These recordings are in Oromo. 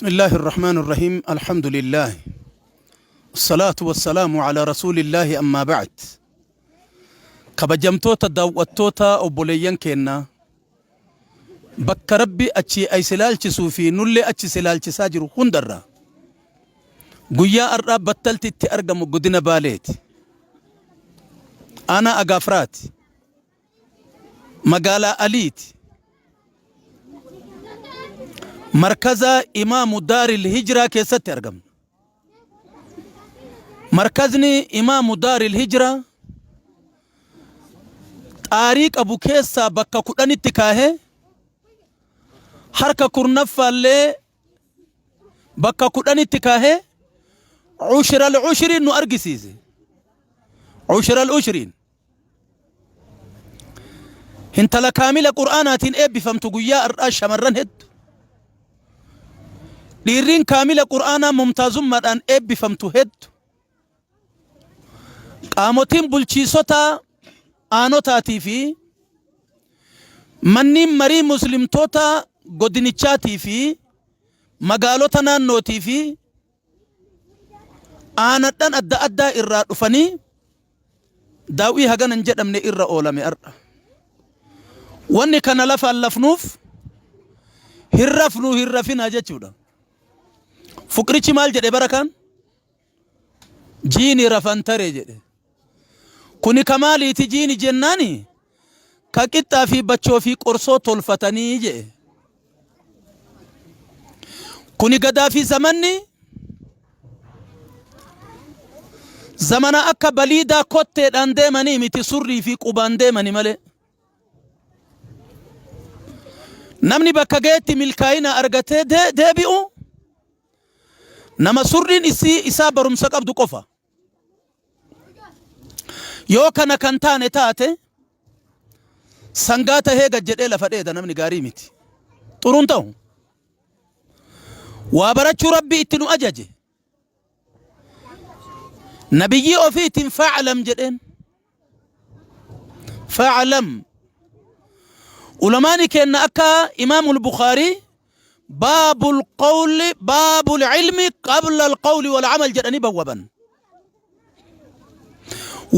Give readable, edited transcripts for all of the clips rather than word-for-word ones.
بسم الله الرحمن الرحيم الحمد لله الصلاة والسلام على رسول الله أما بعد kabajamtoota daawwattoota obboleeyyan keennaa bakka rabbi achi ay silaalchisuu fi nullee achi silaalchisaa jiru hundarraa guyyaa har'aa battalti itti argamu godina Baaleeti. Aanaa Agaafraati. Magaalaa Aliiti. Markaza Imaamu Daaril Hijiraa keessatti argamna. Markazni Imaamu Daaril Hijiraa xaarii qabu keessaa bakka kudhanitti kaahee harka kurnaffaallee bakka kudhanitti kaahee cushral cushriin nu argisiise. Cushral ushriin. Hintala kaamila Qur'aanaatiin eebbifamtu guyyaa har'aa shamarran heddu. Dhiirriin kaamila Qur'aanaa mumtaazummaadhaan eebbifamtu heddu. Qaamotiin bulchiisota aanotaatii fi manniin marii muslimtoota godinichaatii fi magaalota naannootii fi aanadhan adda addaa irraa dhufanii daaw'ii hagana hin jedhamne irra oolame har'a. Wanni kana lafaan lafnuuf hin rafnu hin rafinaa jechuudha. Fuqrichi maal jedhe bara kaan? Jiini rafan tare jedhe. Kuni ka maaliiti jiini jennaani ka qixxaa fi bachoo fi qorsoo tolfatanii jedhe. Kuni gadaa fi zamanni zamana akka baliidaa kotteedhaan deemanii miti surrii fi qubaan deemani malee. Namni bakka ga'etti milkaa'ina argatee deebi'u nama surriin isii isaa barumsa qabdu qofa. Yoo kana kan taane taate sangaa tahee gad jedhee lafa dheeda namni gaarii miti. Xuruun ta'u. Waa barachuu Rabbi itti nu ajaje. Nabiyyii ofiitiin fa'alam jedheen. Fa'alam. Ulamaani keenna akka Imaamul Bukhaarii baabul qawli baabul ilmi qabla alqawli wal amal jedhanii bawwaban.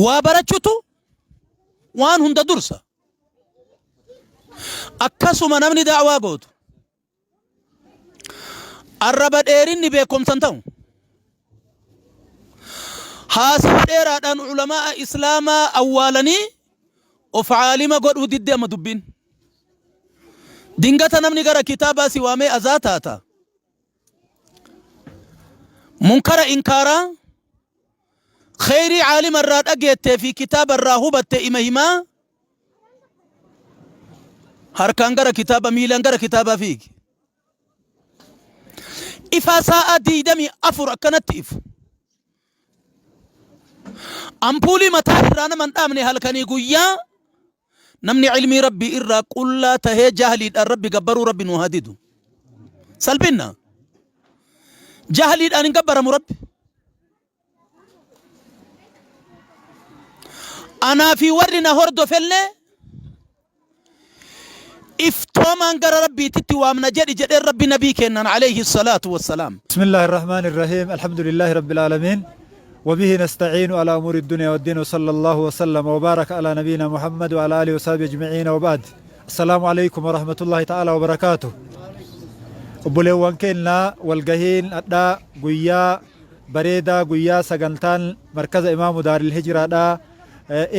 Waa barachutu waan hunda dursa. Akkasuma namni da'waa gootu. Arraba dheerinni beekumsa hin ta'u. Haasawa dheeraadhaan ulamaa'a Islaamaa awwaalanii of aalima godhuu didde amma dubbiin. Dingata namni gara kitaabaa si waamee azaa taata. Munkara inkaaraa kheyrii aalima irraa dhageettee fi kitaaba irraa hubatte ima himaa harkaan gara kitaaba miilaan gara kitaabaa fiigi. Ifaa saa'aa 24 akkanatti ifu. Ampuulii mataa irraa nama hin dhaabne halkanii guyyaa namni ilmii rabbii irraa qullaa tahee jahliidhaan rabbi gabbaruu rabbi nu haa didu. Salphinna. Jahliidhaan hin gabbaramu rabbi. Anaa fi warri na hordofellee iftoomaan gara rabbiititti waamna jedhi jedheen rabbi nabii kennan alayhi salaatu wassalaam. بسم الله الرحمن الرحيم الحمد لله رب العالمين وبه نستعين على أمور الدنيا والدين وصلى الله وسلم وبارك على نبينا محمد وعلى آله وصحبه أجمعين وبعد السلام عليكم ورحمة الله تعالى وبركاته obboleewwan keenya walgahiin adhaa guyyaa bareedaa guyyaa sagantaan markaza imaamu daaril hijraadhaa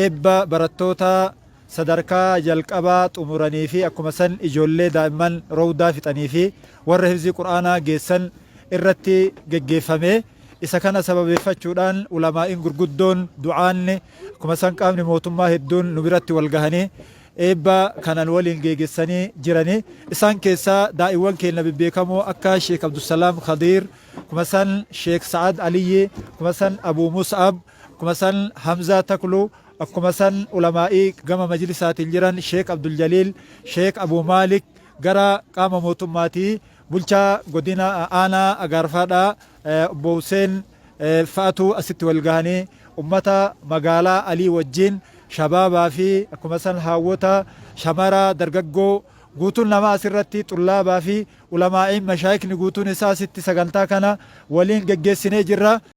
eebba barattoota sadarkaa jalqabaa xumuranii fi akkuma san ijoollee daa'imman rowdaa fixanii fi warra hifzii qur'aanaa geessan irratti geggeeffame. Isa kana sababeeffachuudhaan ulamaa'iin gurguddoon du'aanni akkuma san qaamni mootummaa hedduun nu biratti wal gahanii eebba kana nu waliin geegessanii jirani. Isaan keessaa daa'iwwan keenya bebbeekamoo akka Sheek Abdusalaam Khadiir, akkuma san Sheek Sa'ad Aliyyi, akkuma san Abuu Mus'ab, akkuma san Hamzaa Taklu, akkuma san ulamaa'ii gama majlisaatiin jiran Sheek Abdul Jaliil, Sheek Abuu Maalik, gara qaama mootummaatii bulchaa godina aanaa Agaarfaadhaa obbo Huseen fa'atu asitti wal gahanii ummata magaalaa Alii wajjin shabaabaa fi akkuma san haawwota shamara dargaggoo guutuun namaa asirratti xullaabaa fi Ulamaa'iin mashaayikni guutuun isaa asitti sagantaa kana waliin geggeessinee jirra.